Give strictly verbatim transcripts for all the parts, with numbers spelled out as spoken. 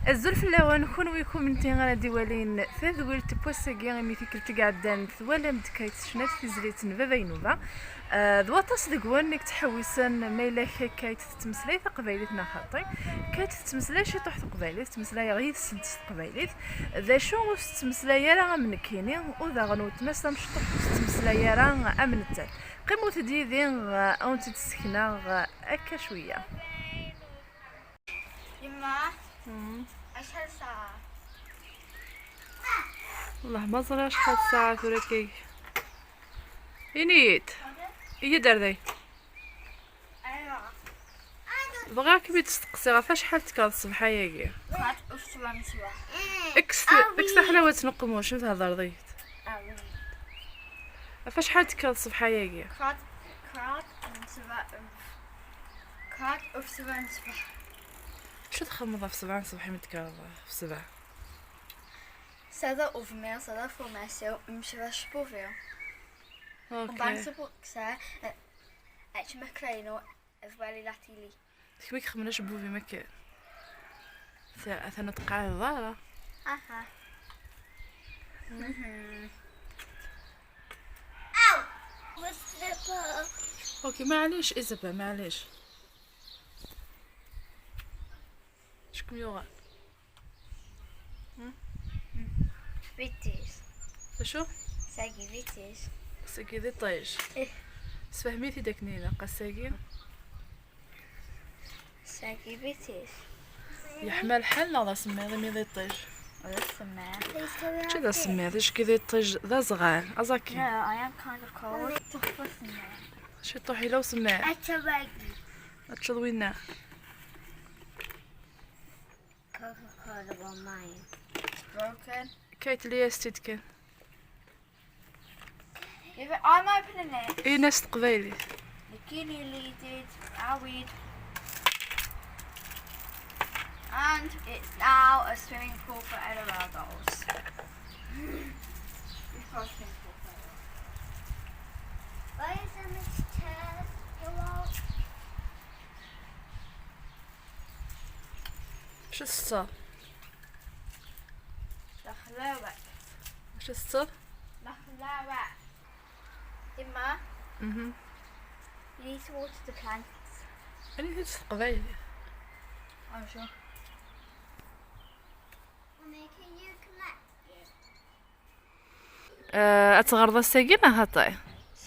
Azul fell-awen, kunwi kumenti ara d-iwalin tadwilt n wass-agi, imi tikkelt i iɛeddan twalam-d Kayt tecna-d tizlit n Baba Inuba. Ah, d waṭas deg-wen i yettḥewwisen ma yella akka Kayt tettmeslay taqbaylit neɣ xaṭi. Kayt tettmeslay ciṭuḥ taqbaylit, ttmeslayeɣ yid-sent s teqbaylit. D acu ur tettmeslay ara am nekkini, u daɣen weltma-s tamecṭuḥt ur tettmeslay ara am nettat. Qqimet-d yid-i, ah, ad wen-tt-id-ssekneɣ, ah, akka cwiya. Yemma, acḥal ssaɛa? Wellah ma ẓriɣ acḥal ssaɛa tura akka. Ini-yi-d. Ini-yi-d ar day. Aywa. Bɣiɣ kem-id-steqsiɣ ɣef acḥal tekkreḍ ṣṣbeḥ-agi? Kraḍ u sebɛa n ṣṣbeḥ. Kkes, kkes taḥlawat n uqemmuc, mi thedreḍ-iyi-d. Ɣef acḥal tekkreḍ ṣṣbeḥ-agi? Kraḍ, kraḍ n sebɛa, kraḍ u sebɛa n ṣṣbeḥ. Acu txemmeḍ ɣef sebɛa n ṣṣbeḥ imi tekkreḍ ɣef sebɛa? Sada ufmiɣ, sada furmasiw, mecba cbubiɣ. Ok. Umbɛed sbuɣ ksa, eh, eh, cmakra-inu, eh, fbali la tili. Kmi ixemmen acebbub-im akka. Ta-, atan ur teqqaɛeḍ ara. Aha. Mhm. Aw! What's the ball? Ok, maɛlic, Isabel, maɛlic. Acu kem-yuɣen? Hmm? Bitis. Acu? Sagi bitis. Sagi d iṭij. Ih. Sfehmi-t-id akken ilaq, ass-agi. Sagi bitis. Yeḥma lḥal neɣ d asemmiḍ imi d iṭij? D asemmiḍ. Mačči d asemmiḍ, icki d iṭij d azɣal, aẓ akin. No, I am kind of cold. Ciṭuḥ ila usemmiḍ. Aččeḍ wagi. Aččeḍ winna. Coca-Cola or mine. It's broken. Kayt li as-tt-id kan. If I'm opening it. Ini-as s teqbaylit. Nekkini li d-awid. And it's now a swimming pool for L O L dolls. We've got a swimming pool for L O L dolls. Why is there much chairs? You're all Acu tettetteḍ? D axlawa. Acu tettetteḍ? D axlawa. Yemma? Mhm. You need to water the plants. Anita s teqbaylit? Acu? We're making new connections. Eh, ad teɣreḍ ass-agi neɣ xaṭi?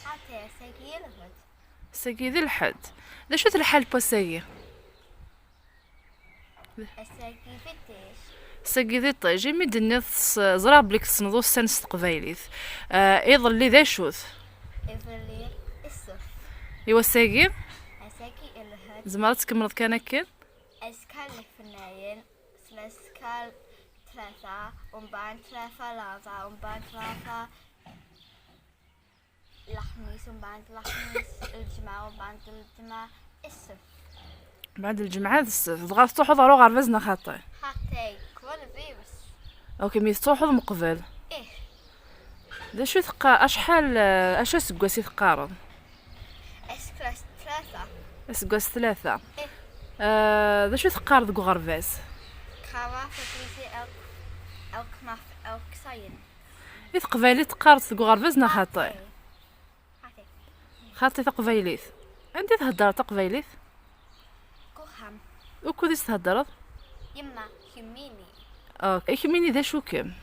Xaṭi, ass-agi d lḥedd. Ass-agi d lḥedd. D acu-t lḥal n wass-agi? Ass-agi d iṭij. Ass-agi d iṭij. Imi d-tenniḍ s-, ẓriɣ belli tessneḍ ussan s teqbaylit. Eh, iḍelli d acu-t? Iḍelli d ssebt. I wass-agi? Ass-agi d lḥedd. Tzemreḍ ad tkemmleḍ kan akken? Azekka letnayen, azekka ttlata, umbeɛd ttlata larebɛa, umbeɛd ttlata lexmis, umbeɛd lexmis, lǧemɛa, umbeɛd lǧemɛa, ssebt. Mbeɛd lǧemɛa d ssebt. Dɣa tettruḥuḍ ɣer uɣerbaz neɣ xaṭi? Xaṭi, kul virus. Ok, mi tettruḥuḍ meqbel? Ih. D acu i teqqa-, acḥal, eh, acu aseggas i teqqareḍ? Azekka ttlata. Aseggas ttlata. Ih. Eh, d acu i teqqareḍ deg uɣerbaz? Qqareɣ taglizit, elk, elk math, elk science. I teqbaylit teqqareḍ deg uɣerbaz neɣ xaṭi? Xaṭi. Xaṭi taqbaylit. Anda i theddreḍ taqbaylit? Deg uxxam. Ukud i s-theddreḍ? Yemma, kemmini. Ok, i kemmini d acu-kem?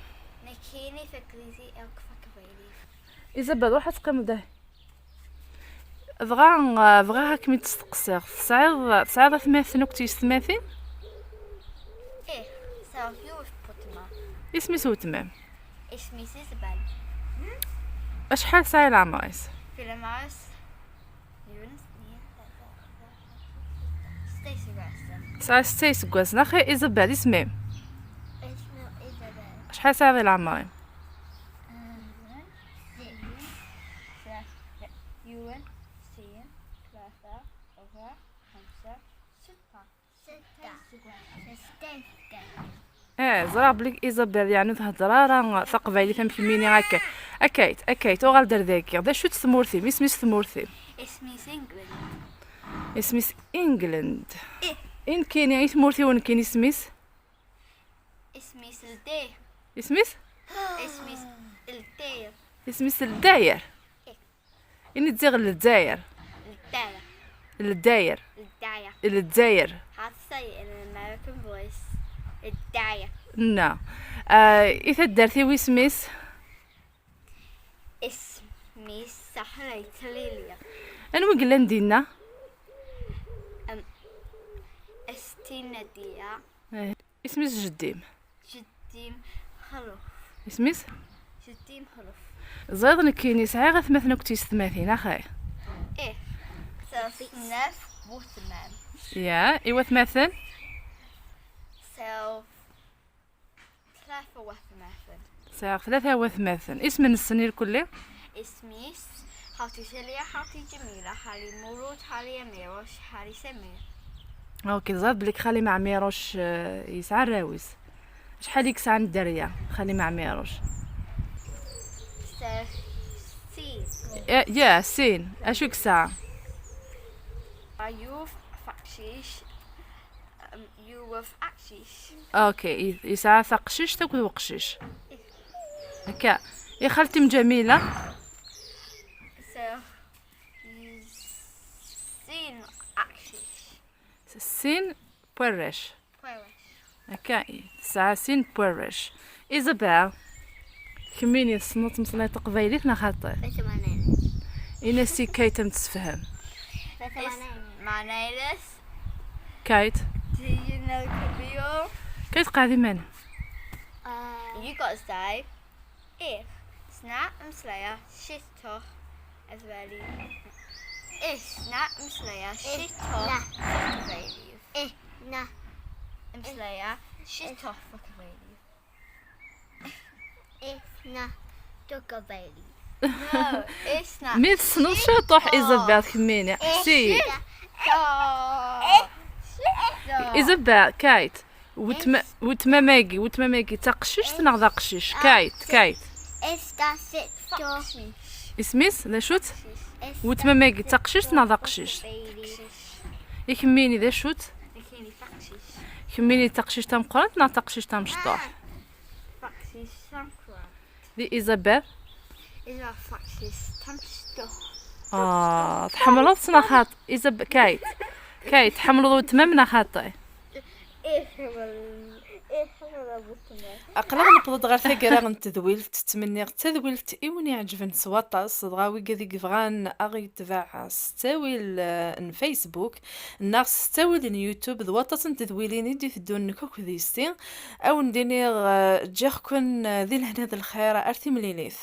Nekkini taglizit, elk taqbaylit. Isabel, ruḥ ad teqqimeḍ dah. Dɣa, eh, bɣiɣ ad kem-id-steqsiɣ. Tesɛiḍ, tesɛiḍ atmaten akked tyessetmatin? Ih, sɛiɣ yiwet n weltma. Isem-is weltma-m? Isem-is Isabel. Acḥal tesɛa i leɛmer-is? Fi leɛmer-is, yiwen, snin, tlata, tlata, setta iseggasen. Tesɛa setta iseggasen. Axi Isabel, isem-im? Isem-iw Isabel. Acḥal tesɛiḍ i leɛmer-im? Yiwen, sin, tlata, rebɛa, xemsa, setta. Setta. Setta. Eh, ẓriɣ belli Isabel, yeɛni, ur thedder ara taqbaylit am kemmini akka. Akayt, akayt, uɣal-d ar dagi. D acu-tt tmurt-im? Isem-is tmurt-im? Isem-is England. Isem-is England. Ih. I nekkini, i tmurt-iw nekkini isem-is? Isem-is Ldir. Isem-is? Isem-is Ldir. Isem-is Ldayer. Ini-d ziɣ Lezzayer. Ldayer. Ldayer. Ldayer. Lezzayer. How to say it in an American voice? Ldayer. No. Ah, i taddart-iw isem-is? Isem-is Saḥla Yetlili. Anwa i yellan dinna? Am, Estina Dia. Eh, isem-is jeddi-m? Jeddi-m Xluf. Isem-is? Jeddi-m Xluf. Ẓriḍ nekkini sɛiɣ atmaten akked tyessetmatin, axay? Ih. Sɛiɣ snat watmaten. Ya, i watmaten? Sɛiɣ tlata watmaten. Sɛiɣ tlata watmaten. Isem-nsen irkelli? Isem-is Xawti Caliya, Xawti Ǧemila, Xali Mulud, Xali Ɛmiruc, Xali Samir. Ok, ẓriɣ belli Xali Ɛmiruc, eh, yesɛa arraw-is. Acḥal i yesɛa n dderya, Xali Ɛmiruc? Sɛiɣ sin. Eh, ya, sin. Acu i yesɛa? Yiwet taqcict, um, yiwet taqcict. Ok, i-, yesɛa taqcict akked uqcic. Akka. I xalti-m Ǧamila? Sɛiɣ sin taqcict. Sin n warrac. Warrac. Akka, tesɛa sin n warrac. Isabel, kemmini tessneḍ tmeslayeḍ taqbaylit neɣ xaṭi? Bas maɛna-ines. Ini-as i Kate ad m-tessefhem. Bas maɛna-ines. Maɛna-ines. Kate. Do you know Kabir? Kate, qɛed iman-im. Uh, you gotta say, ih, ssneɣ ameslay-a ciṭuḥ aqbayli. Ih, ssneɣ ameslay-a ciṭuḥ aqbayli. Ih, ssneɣ ameslay-a ciṭuḥ aqbayli. Ih, ssneɣ ciṭuḥ aqbayli. No, ih, ssneɣ. Mi tessneḍ ciṭuḥ, ciṭuḥ. Isabel, kemmini. Ih, si. Ciṭuḥ. Ih, ciṭuḥ. Isabel, Kate. Wetma-, wetmam-agi, wetmam-agi d taqcict neɣ d aqcic? Kate, Kate. Ih, ssneɣ ciṭuḥ. Isem-is, d acu-tt? Ih, ssneɣ. Wetmam-agi d taqcict neɣ d aqcic? Taqcict. I kemmini, d acu-tt? Kemmini d taqcict tameqqrant neɣ taqcict tamecṭuḥt? Taqcict tameqqrant. Di Isabel? Illa taqcict tamecṭuḥt. Ah, tḥemmleḍ-tt neɣ xaṭi? Isab-, Kate. Kate, tḥemmleḍ wetmam neɣ xaṭi? Ih, ḥemmel-, ih, ḥemmleɣ wetmam. Aql-aɣ newweḍ-d ɣer taggara n tedwilt, ttmenniɣ d tadwilt i wen-iɛeǧben s waṭas, dɣa wigad i yebɣan a ɣ-yetbeɛ s ttawil, eh, n Facebook, neɣ s ttawil n YouTube, d waṭas n tedwilin i d-iteddun nekk akked yessi. A wen-d-iniɣ, eh, ǧǧiɣ-ken, eh, di lehna d lxir ar timlilit.